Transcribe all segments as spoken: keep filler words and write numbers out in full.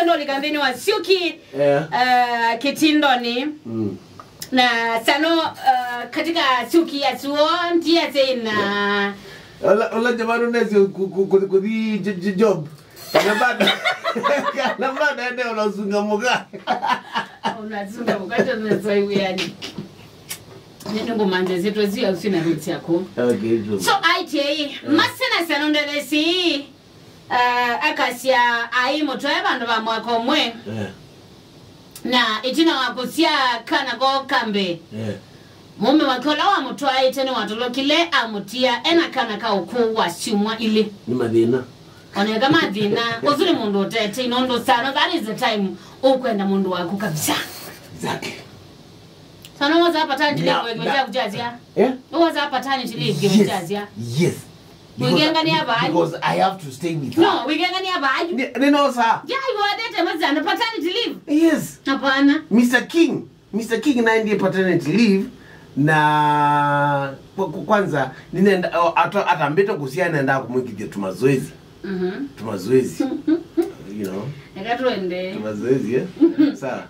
Ndolika nthĩnĩ wa Syuki, yeah, uh, kĩtindoni. Mm. Na sano, uh, katika Syuki ya suo, ndia sena. Ola, ola jamani, unaweza ku-, ku-, ku-, kuthi j-, j-, job. Kana bado, kana bado ende unasunga muka. Unasunga muka, tena sasa hivi yani. Nini ngomanje zetu zia usina roots yako. Okay, true. So, I T A, yeah, masena sano ndelesi. Uh, akasya aimũtwae vandũ va mwaka ũmwe. Yeah. Na ĩtina wa kũsyaa kana ko ka mbee, yeah, mũũme wake ũla wamũtwaĩte nĩwatolokile, amũtia ena kana ka ũkũũ wa syumwa ilĩ. Nĩ mathĩna. Oneka mathĩna. Ũsu nĩ mũndũ ũtete, nũndũ sano, that is the time ũkwenda mũndũ waku kabisa. Exactly. Sana waza paternity leave, na, wewe na, kujaza. Eh? Waza paternity leave, yes, kujaza. Yes. Because, wĩkengania vai? Because I have to stay with her. No, wĩkengania vai? Ni, ni no, sir. Yeah, you are there, mazana, paternity leave. Yes. Hapana. Mister King, Mister King naye ndiye paternity leave, na kwa, kwa, kwanza, ninaenda, o, ata-, atambĩte kũsya, naenda kũmwĩkĩthya tumazoezi. Mhm. Tumazoezi. You know. Eka tuende. Tumazoezi, eh? Sawa.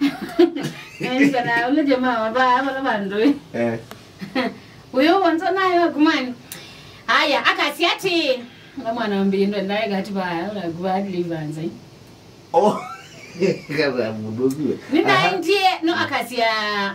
Nĩnza na ũla jamaa wa baa, wala vandũ, eh. Eh. Uyo wanza nayo kumani. Aya, akasya ati, nga mwana wa mbili ndo ndaye gati baya, ula kubali vanza. Oh. Kaza mundu ziwe. Aha. Ninaendie, no, akasya,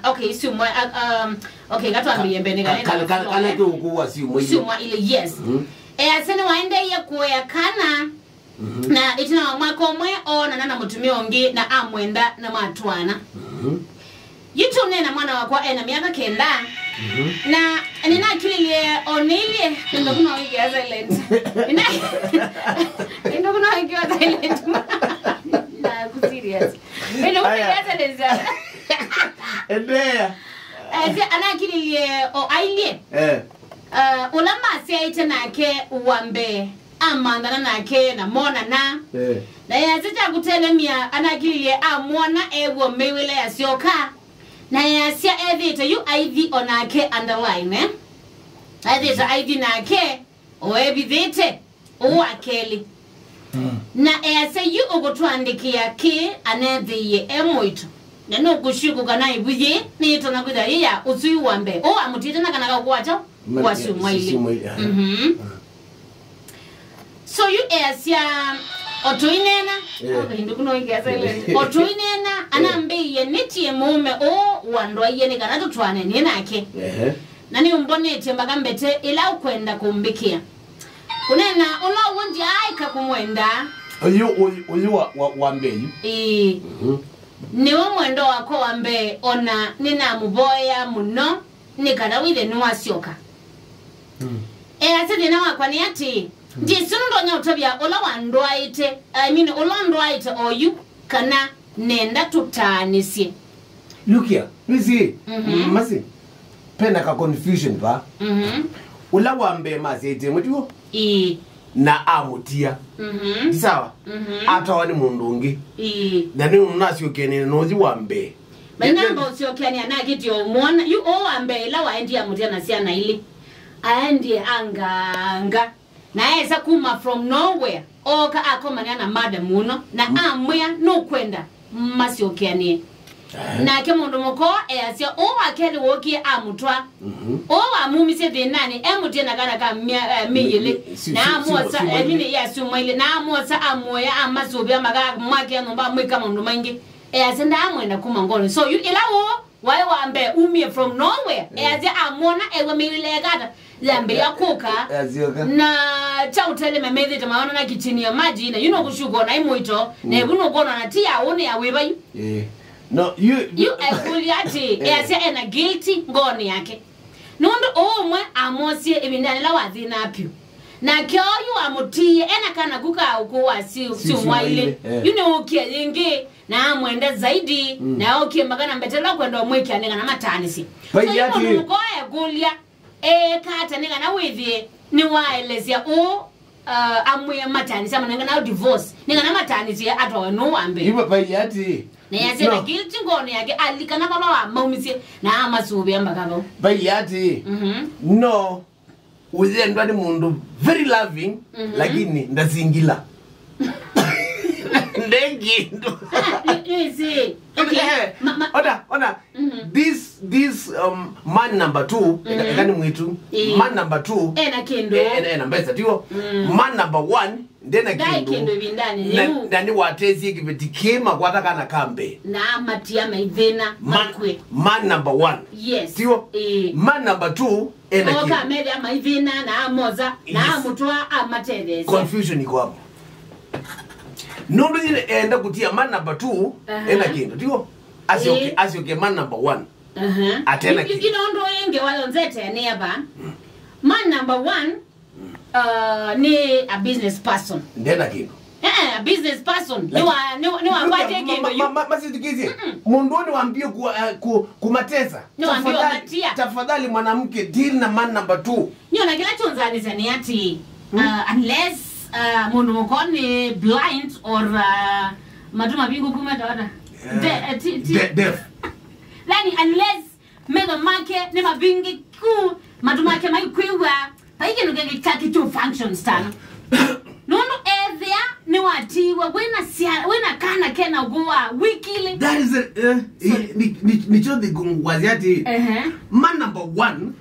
okay, syumwa, uh, um, okay, gatwambie mbele, kana, kana, kana, kana ke ukuwa syumwa ile. Syumwa ile, yes. Mhm. E, asene waendeye kuoya kana, mhm, na ĩtina wa mwaka ũmwe, oonana na mũtumĩa ũngĩ, na amwenda, na matwaana. Mhm. Yu tũneena mwana wakwa ena myaka kenda, mhm, na nĩnakililye o nĩilye, ĩndo kuna wĩkĩa silent. Nĩna-, ĩndo kuna wĩkĩa silent. Na ku serious. Ĩndo kuna wĩkĩa silent. Endelea. Eh, si anakililye o ailye. Eh. Uh, ũla masyaĩte nake wa mbee, amanthana nake na monana. Eh. Na yasya kya kũtelemya, anakililye amwona ew'o mĩw'ĩle yasyoka. Na yasya ethĩĩte yu aithi o nake underline, eh? Ethĩĩte aithi nake o evithĩte. Ũũ wa kelĩ. Mm. Na easya yu ũkũtũandĩkĩa kĩ anethĩie e mũito. Na nũkũsyũkũ kana ĩvu yĩ nĩyĩtonya kwĩthĩwa yĩ ya ũsu yu wa mbee. Ũũ amũtiĩte na kana kaũkũwa kyaũ? Wa syumwa ilĩ. Syumwa ilĩ, aha. Mhm. Mm. So yu easya, o tũineena, yeah, okay, nduku no ĩkĩa silent. O tũineena, yeah, anambĩie nĩtie mũũme ũũ wandwaie nĩ kana tũtwaane nĩ nake. Ehe. Na nĩũmbonetye mbaka mbete ĩla ũkwenda kũmbĩkĩa. Kũneena ũla ũw'o ndyaaĩka kũmwenda. Ũyũ, ũyũ, ũyũ wa, wa, wa mbee yu. Ĩĩ. Mhm. Nĩwe mwendwa wakwa wa mbee, o na nĩnamũvoyea mũno nĩ kana wĩthĩe nĩwasyoka. Mm. Easya thĩna wakwa nĩ atĩ, mm, ndyĩsĩ ũndũ ndonya ũtavya ũla wandwaĩte, I mean, ũla ũndwaĩte oyu, kana nenda tũtaanĩsye. Look here, you see, mhm, Mercy, pena ka confusion va. Mhm. Ũla wa mbee masyaĩtye mũtuo, ĩĩ, na amũtia. Mhm. Ti sawa? Mhm. Atawa nĩ mũndũ ũngĩ. Ĩĩ. Na nĩ ũndũ nasyokeanĩe na ũthi wa mbee. Mainamba ũsyokeanĩa nakĩtie ũmwona. Yu ũũ wa mbee ĩla waendie amũtia na syana ilĩ. Aendie anganga. Na esa kuma from nowhere, ooka akomanĩa na madam ũno, na, mm, amwĩa nũkwenda masyokeanĩe. Eh. Nake mũndũ mũka easya, ũũ wa kelĩ wookie amũtwaa. Mhm. Ũũ wamumisye thĩnanĩ, emũtie na kana ka mya-, eh, mĩĩ ĩlĩ. Mi-, mi-, si-, na si-, amwosa, si-, si-, eh, mini ya syumwa ilĩ, na amwosa, amwoya, amasũvĩa, maka-, mwakĩa nyũmba, amwĩka maũndũ maingĩ. Easya ndaamwenda kuma ngoonĩ. So, yu ĩla ũũ, waĩ wa mbee umie from nowhere. Eh. Easya amwona ew'a mĩw'ĩle yake ata yambĩĩa kũka. Yasyoka. Na kya ũtelema methĩte maona na kitchen ya maji, na yu no kũshuka na imwito, na, mm, evu no kuona na ti ya ũne ya wĩva yu. Eh. No, you, you ekũlya ati, eh, easya ena guilty ngoonĩ yake. Nũndũ ũũ ũmwe amwosie ĩvindanĩ la wathĩnaa pyũ. Nake oyu amũtiie ena kana ku ka ũkũũ wa si-, si-, syumwa ilĩ. Ilĩ, eh. Yu nĩwũkie yĩngĩ, na amwenda zaidi, mm, na okie mbaka na mbetela kwenda ũmwĩkĩa nĩ kana mataanĩsye. Vai. So, yu ati mũndũ mũka ekũlya, eeka ata nĩ kana wĩthĩe nĩwaelesya ũũ, uh, amwĩe mataanĩsye amwe nĩ kana divorce, nĩ kana mataanĩsye atwawe nũũ wa mbee. Iwe vai ati. Na yasya, no, na guilty ngoonĩ yake, alikana vala wamaumisye, na amasũvĩa mbaka vau. Vai ati. Mhm. No. Ũyendwa nĩ mũndũ very loving, mhm, lakini ndasingila. Nde kĩndũ. Ah, nĩ- nĩsĩ. Okay. Eh, Ma- ma- ona, ona. Mhm. This, this, um, man number two, Mhm. eka nĩ mwitu. Ĩĩ. Man number two, Ena kĩndũ. Eh, ena, ena mbesa, tiwo? Mm. Man number one, ndena Ndaĩ kĩndũ. kĩndũ ĩvindanĩ Na, yĩu. na nĩwatesie kĩveti kĩĩ makwata kana kambe. Na amatia maithĩna Man, makw'e. Man number one. Yes. Tiwo? Ĩĩ. Man number two, ena Oka kĩndũ. Amethĩa maithĩna na amosa, na Yes. amũtwaa amatetheesya. Confusion iko hapo. Nũndũ yĩne enda kũtia man number two, Aha. ena kĩndũ, tiwo? Asyoke, Ĩĩ. asyoke man number one. Aha. Atena Yu- yu- kĩndũ. Yu nũndũ ĩngĩ wayonzete nĩ ava. Man number one, uh, nĩ a business person. Ndena kĩndũ. Eh, eh, a business person. Nĩ wa, nĩ, nĩ wa kwatie kĩndũ yu. Masitikizie. Mm-mm. Mũndũ ũyũ nĩwambie ku, eh, ku, kumatesa. Nĩwambie Tafadhali, kumatia. Tafadhali mwanamke, deal na man number two. Nĩ ona kĩla kyonzanisya nĩ ati, uh, unless, uh, mũndũ mũko nĩ blind or, uh, matu mavingu kuma tawata. Eh, De-, eh, ti- ti- de- deaf. Yani, unless metho make nĩ mavingi ku, matu make maikwĩw'a, vai kĩndũ kĩngĩ kyake kyo functions tano. Nũndũ ethĩa nĩwatiiwe wĩna sya- wĩna kana kena ũkũũ wa wikili. That is a, eh, i- ni- ni- nĩkyo thikungwasya ati Ehe. Man number one,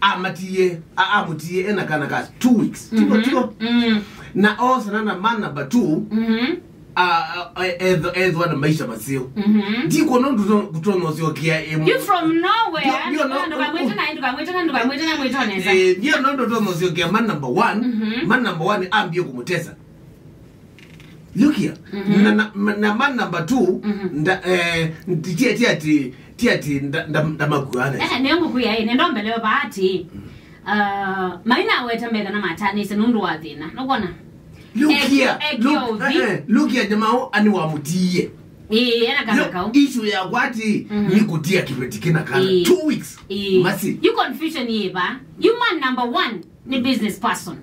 amatiie, a- amũtiie ena kana ka two weeks. Tigo, Mhm. tigo. Mm. Na oosana na man number two, Mhm. a- a- a- ethwa- ethwa na maisha maseo. Mhm. Ndiko no nduto kutono sio kia emu. You from nowhere. Ndio- ndio no- Ndukamwite na ndukamwite na ndukamwite na mwito nesa. Eh, ndio no nduto no sio kia man number one. Mhm. Man number one ambie kumutesa. Look here. Mhm. Na, na, na man number two, Mhm. nda- eh, ti- ti- ti ati- ti ati nda- nda- ndamakuane. Eh, nĩ ngũkwĩa ĩ, nĩ ndombelewa baati. Uh, maina aweta metha na matanĩse nũndũ wa thĩna. Nũkwona? Look Eki- here. Eki Look, ovi. Eh, eh, look here, jamaa, ani wamutiie. Ĩĩ, ena kana Yo, kau. Issue ya kwati Mhm. ni kutia kiveti kina kana. Ĩĩ. Two weeks. Ĩĩ. Masi. You confusion yĩva. You man number one. Nĩ business person.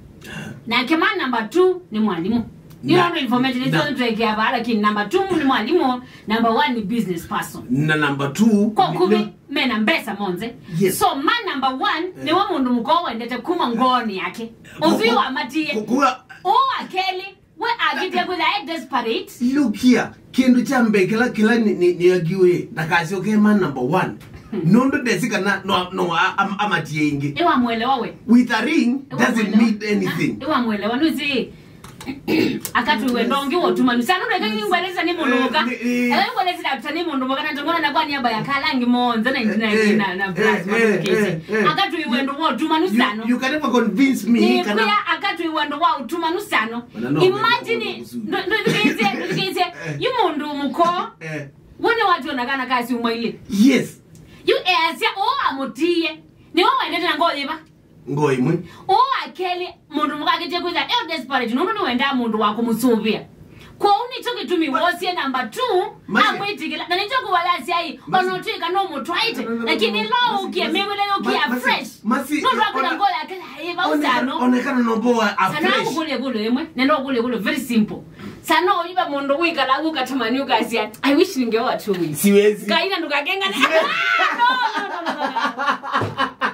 Nake man number two nĩ mwalimu. You Na- know information is na- not like ya bala kin number two nĩ mwalimu, number one nĩ business person. Na number two Kwa ni- kuvi ni- mena mbesa monze. Yes. So man number one Eh. nĩwe mũndũ mũko wendete kuma ngooni yake. Ku- Ũthi ku- wa matie. ku- kuga- O akeli we akĩtie kwĩtha e desperate. Look here. Kĩndũ kya mbee kĩla kĩla nĩ- nĩ- nĩakiwe ndakasyoke man number one. Nũndũ ndesi kana no, no a- am- amatie ĩngĩ. Ĩwamwelewa we. With a ring doesn't Ĩwamwelewa. mean anything. Ĩwamwelewa nũzi. Akatwiwe ndongi wotumanu sana ndeka ngweleza nĩ mũndũ mũka. Eh, eh. Ela ngweleza dakta nĩ mũndũ mũka na tongona na kwa niaba ya kalangi monze na na Eh, na na eh, plus eh, eh, eh. Akatwiwe ndũ wotumanu You- sana. You can never convince me kana Nĩkwĩa akatwiwe ndũ wa ũtumanu sana. Ona no Imagine, mwenye kusudi. Ndũ- ndũ- ndũthikĩĩsye, ndũthikĩĩsye. Eh. Yu mũndũ mũko, Eh. Wone watu ona kana kasi umaile. Yes. Yu easya, o amũtiie. Nĩ o wendete na ngoo yĩva? Ngoo ĩmwe. O akeli, mũndũ mũka akĩtie kwĩtha, e desperate, nũndũ nĩwendaa mũndũ wa kũmũsũvĩa. Kwoou nĩkyo kĩtumi But- wosie number two, Masi- amwĩtĩkĩla. Na nĩkyo kũwayasya ĩ, Masi- ona ũtwĩka no mũtwaĩte, No, no, no, lakini no, no, lo Masi- ũkie, Masi- mĩwĩle yũkia Ma- Masi- fresh. Masi, Nũndũ akwĩna ona- ngoo yake laiva Oneka- ũsano. Onekana no mboa Sana afresh. Ngũkũlye kũlyo ĩmwe, nenda ũkũlye kũlyo very simple. Sana ũiva mũndũ wĩkala ũkatamani ũkasya, "I wish ningeoa two weeks." Siwezi. Kaina ndũkakengane. Siwezi. No, no, no, no, no.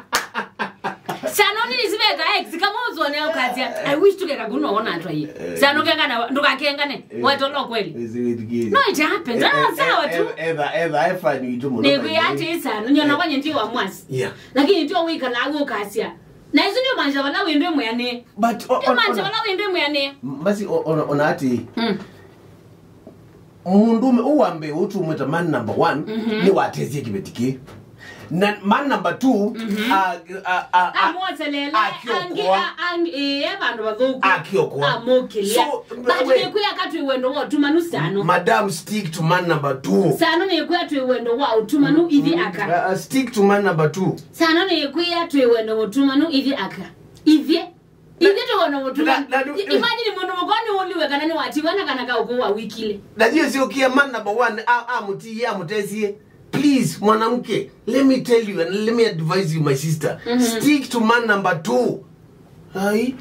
Sana nini siveka ex kama uzone ukasya, "I wish tukeka kuno ona atwa yi." Sana ukengana ndũkakengane. Watolo kweli. Siwezi. No, it happens. Ah, sawa tu. Etha etha efani itu mũno. Nĩkwĩa ati sana nyona kwanye ndio wa mwasi. Yeah. Lakini ndio wĩkala ũkasya, Na isu ndio manisha vala wĩ ndwĩ mwĩanĩe. But o- Ndio on- manisha ona- vala wĩ ndwĩ mwĩanĩe. Basi o- ona ona ati Mm. Mũndũme ũũ wa mbee ũtũmwĩta man number one Mhm. nĩ watesie kĩveti kĩ. Na man number two Mhm. a- a- a- a- Amwoselele, angi- akĩokoa. A- angi- ĩĩ, e vandũ vathũku. Akĩokoa. Amũkĩlya. So, But we- nĩkwĩa katwĩ wendo wa ũtumanu sano. Madam, stick to man number two. Sano nĩkwĩa twĩ wendo wa ũtumanu ithi aka. Uh, uh, stick to man number two. Sana nĩkwĩa twĩ wendo mũtumanu ithi aka. Ithyĩ. Ithyĩ twĩ wendo mũtumanu. Na- na- I- imagine mũndũ mũkoni ũliwe kana nĩ watiwa na kana kaũkũ wa wikile. Na hiyo sio kia man number one, a- amutiie, amutesie. Please, mwanamke, let me tell you and let me advise you, my sister. Mhm. Stick to man number two. Ai.